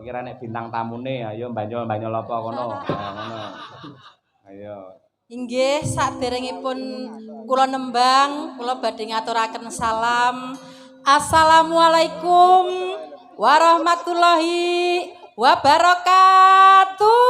Ayo kira nek bintang tamune, ayo banyol-banyol apa kono. Nah, ngono. Ayo. Inggih, saderengipun kula nembang, kula badhe ngaturaken salam. Assalamualaikum warahmatullahi wabarakatuh.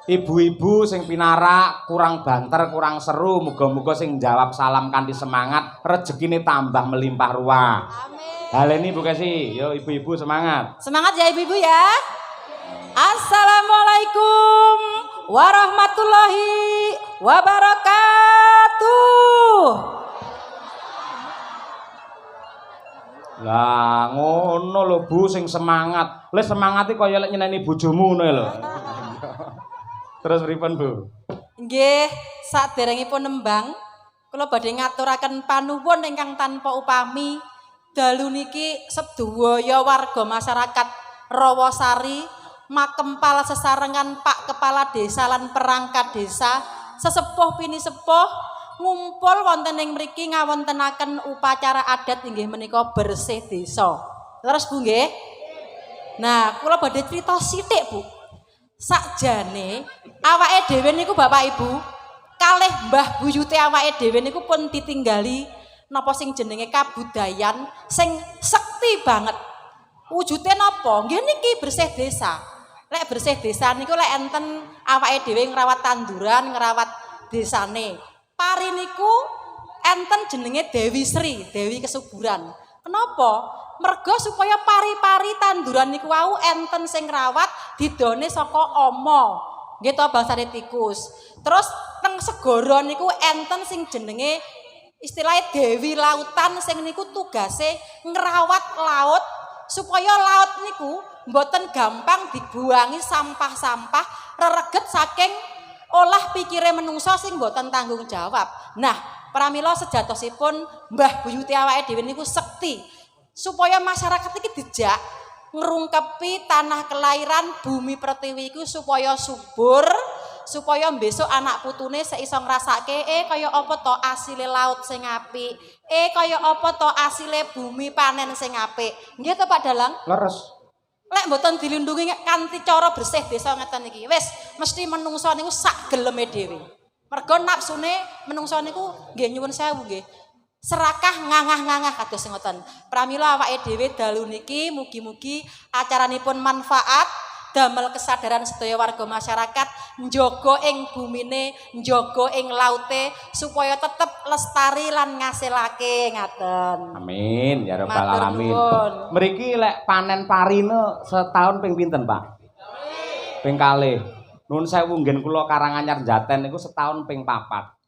Ibu-ibu sing pinarak kurang banter, kurang seru, muga-muga sing jawab salam kanthi semangat, rezekine tambah melimpah ruah. Amin. Baleni Bu Kesi, yo ibu-ibu semangat. Semangat ya ibu-ibu ya. Assalamualaikum warahmatullahi wabarakatuh. Lah ngono lho Bu sing semangat. Le semangate kaya lek nyeneni bojomu ngono lho. Terus pripun Bu? Nggih, saderengipun nembang kula badhe ngaturaken panuwun ingkang tanpa upami. Dalu niki sedaya warga masyarakat Rawasari makempal sesarengan Pak Kepala Desa lan perangkat desa, sesepuh pinisepuh ngumpul wonten ing mriki ngawontenaken upacara adat inggih menika bersih desa. Terus Bu nggih? Nah, kula badhe crita sithik Bu. Sakjane awake dhewe niku Bapak Ibu, kalih mbah buyute awake dhewe niku pun ditinggali napa sing jenenge kabudayan sing sekti banget. Wujude napa? Nggih niki bersih desa. Lek bersih desa niku lek enten awake dhewe ngrawat tanduran, ngrawat desane. Pari niku enten jenenge Dewi Sri, Dewi Kesuburan. Kenapa? Mergo supaya pari-pari tanduran niku wau enten sing ngrawat didone saka ama. Nggih to bangsane tikus. Terus teng segara niku enten sing jenenge istilahnya Dewi Lautan sing niku tugase ngrawat laut supaya laut niku mboten gampang dibuangi sampah-sampah rereget saking olah pikire menungso sing mboten tanggung jawab. Nah, pramila sejatosipun mbah buyute awake dhewe niku sekti supaya masyarakat iki dijak ngrungkepi tanah kelahiran bumi pertiwi iku supaya subur, supaya besok anak putune seiso ngrasake kaya apa to asile laut sing apik, kaya apa to asile bumi panen sing apik. Nggih to Pak Dalang? Leres. Lek mboten dilindungi kanthi cara bersih desa ngeten iki, wis mesti menungso niku sak geleme dhewe. Mergo nafsune menungso niku nggih nyuwun sewu nggih. Serakah ngangah-ngangah kados ngoten. Pramila awake dhewe dalu niki mugi-mugi acaranipun manfaat damel kesadaran sedaya warga masyarakat njaga ing bumine, njaga ing laute supaya tetep lestari lan ngasilake ngaten. Amin ya rabbal Matur alamin. nuwun. Mriki lek panen parine setahun ping pinten, Pak? Ping kalih. Nuwun sewu nggen kula Karanganyar Jaten niku setahun ping 4.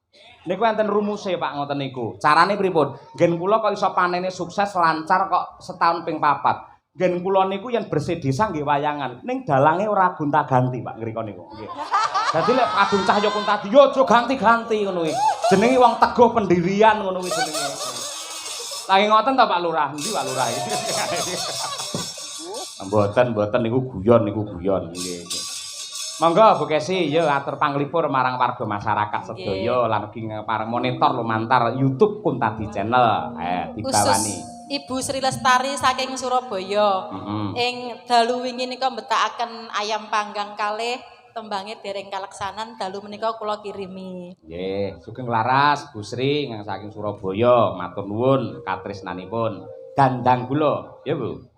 Niku enten rumuse Pak ngoten niku. Carane pripun? Nggen kula kok iso panene sukses lancar kok setahun ping 4. Nggen kula niku yen bersih desa nggih wayangan, ning dalange ora gonta-ganti Pak ngriko niku. Nggih. Dadi lek kadung cahya kuntadi yo aja ganti-ganti ngono kuwi. Jenenge wong teguh pendirian ngono kuwi jenenge. Lha ngoten ta Pak Lurah? Endi Pak Lurah iki? Mboten, mboten niku guyon niku guyon nggih. Monggo Bu Kesi, yo atur panglipur marang warga masyarakat sedaya lan ugi pareng monitor lumantar YouTube Kuntadi Channel. Khusus Dibawani. Ibu Sri Lestari saking Surabaya. Ing dalu wingi nika mbetakaken ayam panggang kalih tembange dereng kaleksanan dalu menika kula kirimi. Nggih, sugeng laras Bu Sri ingkang saking Surabaya, matur nuwun katresnanipun. Dandang gula, ya Bu.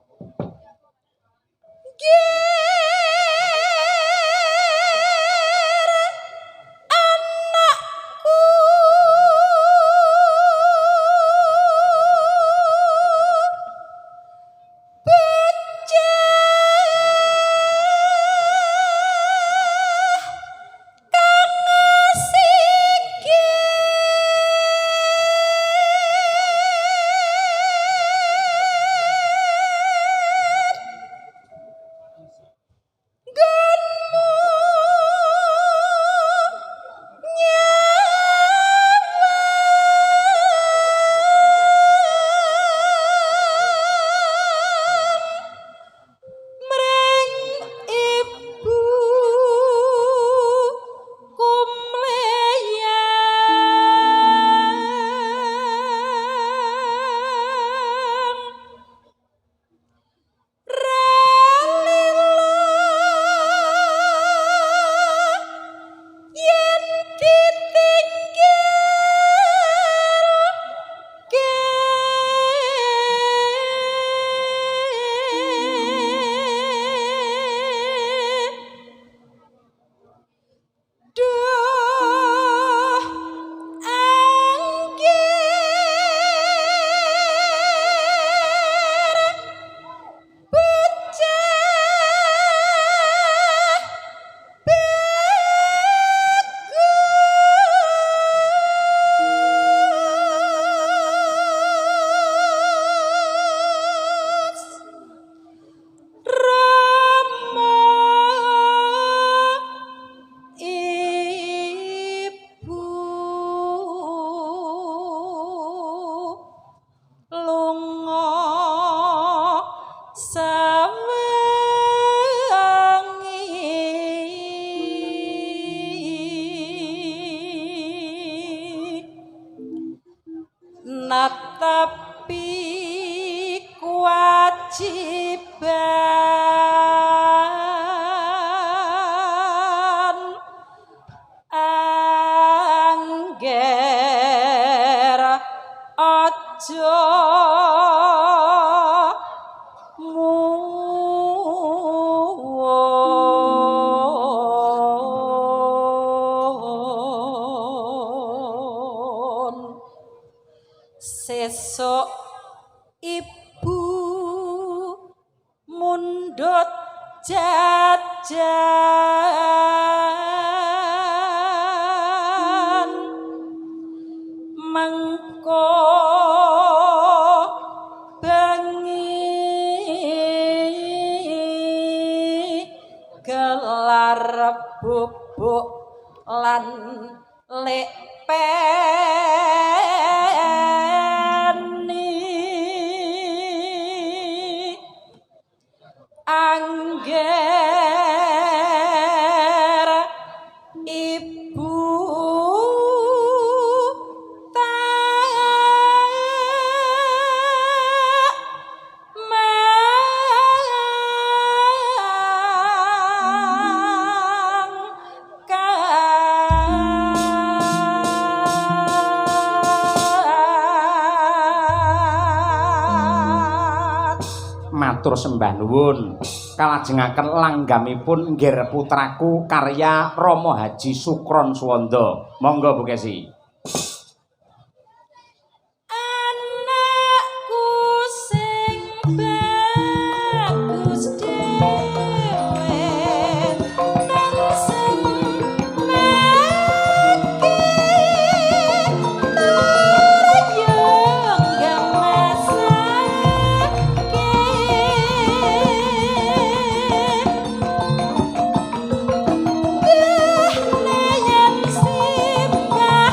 Sewengi netepi kewajiban angger aja muwun. Sesuk ibu mundhut jajan mengko bengi gelar bubuk lan lek peni angger ibu tak mangkat. Matur sembah nuwun. Kalajengaken langgamipun Ngger Putraku karya Rama Haji Sukron Suwanda. Monggo Bu Kesi. Anakku sing bagus dhewe nang semeki tur yo nggamasake. Mbah yen simbah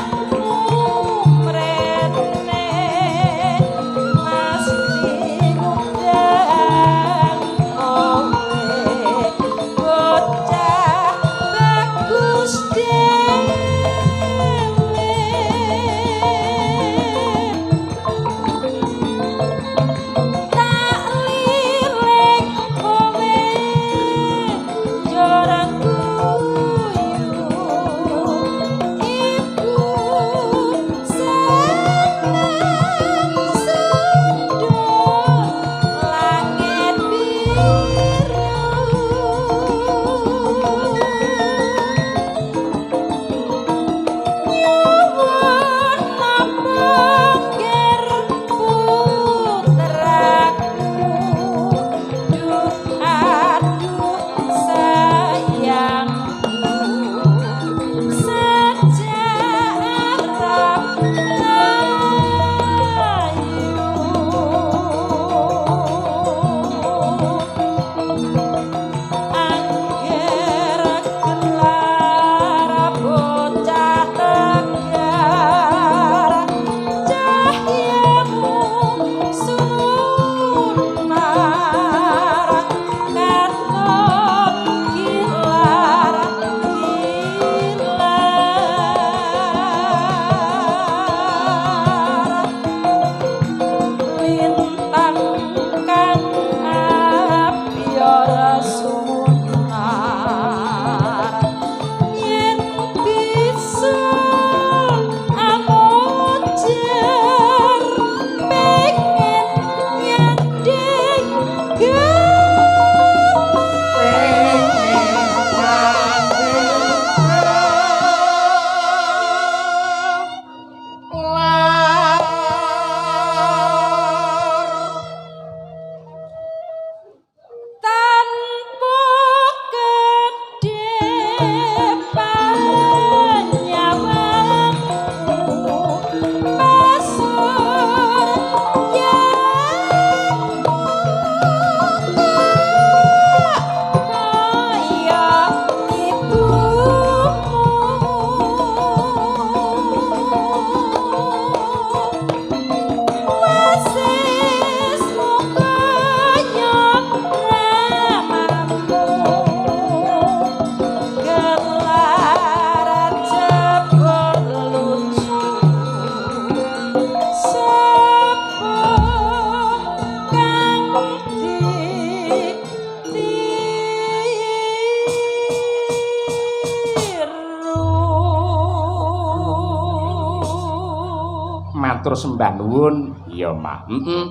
Matur sembah nuwun. Iya, Mak. Heeh.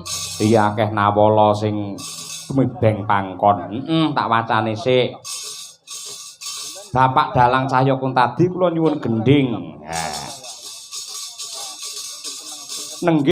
Iya, akeh nawala sing tumibeng pangkon. Heeh, tak wacane sik. Bapak Dalang Cahya Kuntadi, kula nyuwun gendhing. Nah. Nenggih.